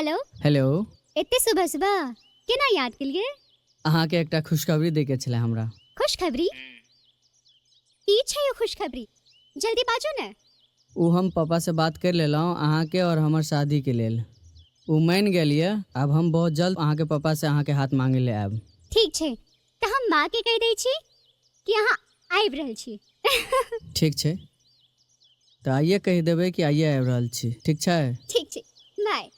Hello. Hello. एते सुबह सुबह केना याद केलिए? अहाँके एकटा खुशखबरी दैके छलै हमरा। खुशखबरी? की छै ओ खुशखबरी, जल्दी बाजू ने। ओ हम पापा से बात कर लेलहुँ अहाँके और हमर शादी के लेल। ओ मानि गेल यऽ। आब हम बहुत जल्द अहाँके पापा से अहाँके हाथ मांगे ले आयब। ठीक छै, तऽ हम माँ के कहि दै छी कि अहाँ आबि रहल छी। ठीक छै, तऽ आइए कहि देबै कि आइए आबि रहल छी। ठीक छै? ठीक छै, बाय।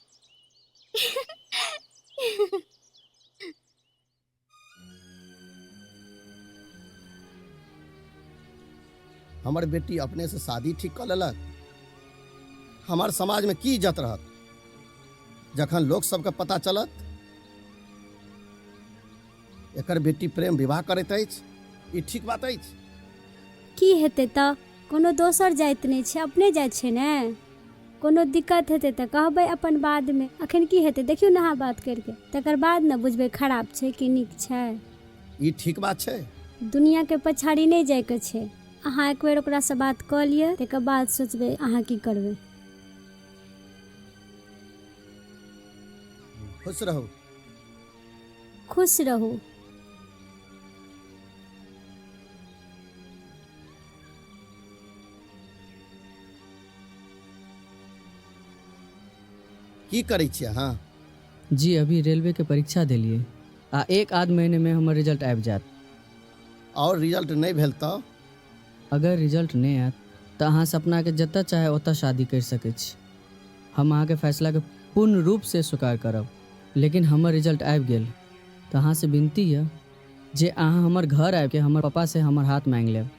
हमर बेटी अपने से शादी ठीक कऽ लेलक। हमर समाज में की इज्जत रहत जखन लोक सबके पता चलत एकर बेटी प्रेम विवाह करैत अछि? ई ठीक बात अछि? की हेतै तऽ कोनो दोसर जाति नहि छै, अपने जाति छै ने। कोनो दिक्कत हेतै तऽ कहबै अपन बादमे। अखन की हेतै, देखियौ ने अहाँ बात करिके, तकर बाद ने बुझबै खराब छै कि नीक छै। ई ठीक बात छै? दुनियाके पछाड़ी नहि जाइके छै। अहाँ एक बेर ओकरासँ बात कऽ लिअ, तकर बाद सोचबै अहाँ की करबै। खुश रहू। खुश रहू। की करै छियै अहाँ? जी अभी रेलवे के परीक्षा देलियै आ एक आध महीने में हमर रिजल्ट आबि जायत। और रिजल्ट नहि भेल तऽ? अगर रिजल्ट नहि आयत तऽ अहाँ सपना के जतऽ चाहे ओतऽ शादी करि सकै छी। हम अहाँके फैसलाके पूर्ण रूपसँ स्वीकार करब, लेकिन हमर रिजल्ट आबि गेल तऽ अहाँसँ विनती यऽ जे अहाँ हमर घर आबिके हमर पापासँ हमर हाथ माँगि लेब।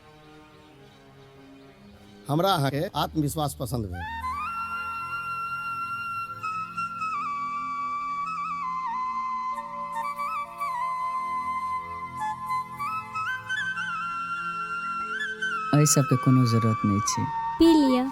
हमरा अहाँके आत्मविश्वास पसन्द भेल। एहि सबके कोनो जरूरत नहि छै। पी लिअ।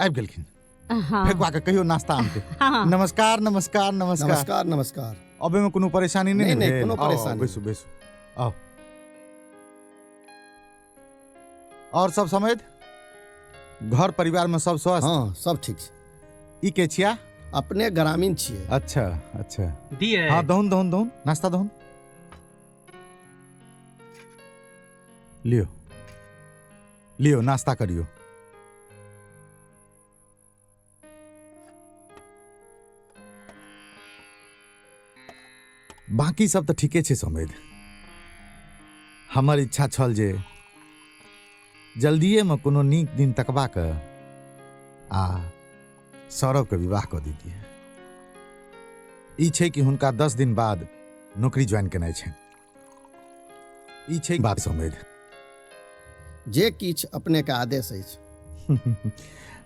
आबि गेलखिन। हाँ। फेकुआ के कहियो नाश्ता आनते। हाँ। नमस्कार, नमस्कार, नमस्कार। नमस्कार, नमस्कार। अबे में कोनो परेशानी नहीं नहीं, नहीं, भेल? कोनो आओ, आओ, परेशानी बैसू, बैसू, आओ। और सब समेत घर परिवार में सब स्वस्थ? हाँ, सब ठीक छै। ई के छिया? अपने ग्रामीण छियै। अच्छा, अच्छा। दिए। हाँ, दहुन, दहुन, दहुन, नाश्ता दहुन। लियो, लियो, नाश्ता करियो। बाकी सब तऽ ठीके छै समेत। हमर इच्छा छल जे जल्दिए में कोनो नीक दिन तकबा के आ सौरभ के विवाह कऽ दीतियै। ई छै कि हुनका 10 दिन बाद नौकरी ज्वाइन केनाइ छनि। ई छै बात समेत। जे किछु अपने के आदेश अछि।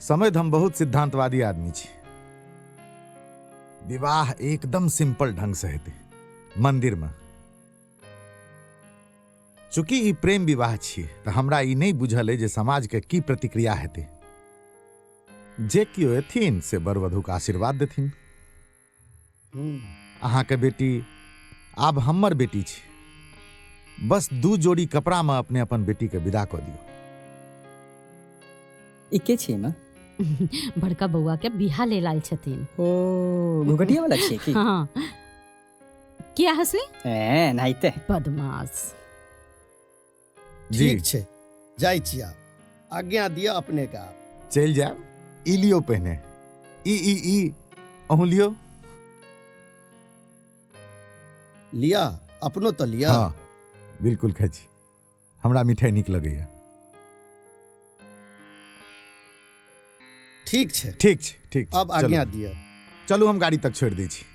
समेत हम बहुत सिद्धांतवादी आदमी छी। विवाह एकदम सिंपल ढंग से हेतै, मंदिर में। चूंकि ई प्रेम विवाह छियै तऽ हमरा ई नहि बुझल अइ जे समाज के की प्रतिक्रिया हेतै। जे केओ एथिन से वर वधू के आशीर्वाद देथिन। अहाँके बेटी आब हमर बेटी छी। बस 2 जोड़ी कपड़ा में अपने अपन बेटी के विदा कऽ दियौ। ई के छियै माँ? बड़का बौआ के बियाह लेल आयल छथिन। ओ घुघटिया वाला छियै की? हाँ। किया हंसली? ए, नाहिते। बदमाश। जी। ठीक छै, जाइ छी आब। आज्ञा दिअ अपने के आब। चलि जायब। ई लियौ पहिने। ई, ई, ई, अहूँ लियौ। लिअ, अपनो तऽ लिअ। हाँ, बिल्कुल खाइ छी। हमरा मिठाई नीक लगैया। ठीक छै। ठीक छै, ठीक छै। अब आज्ञा चलू। दिअ। चलू, हम गाड़ी तक छोड़ि दै छी।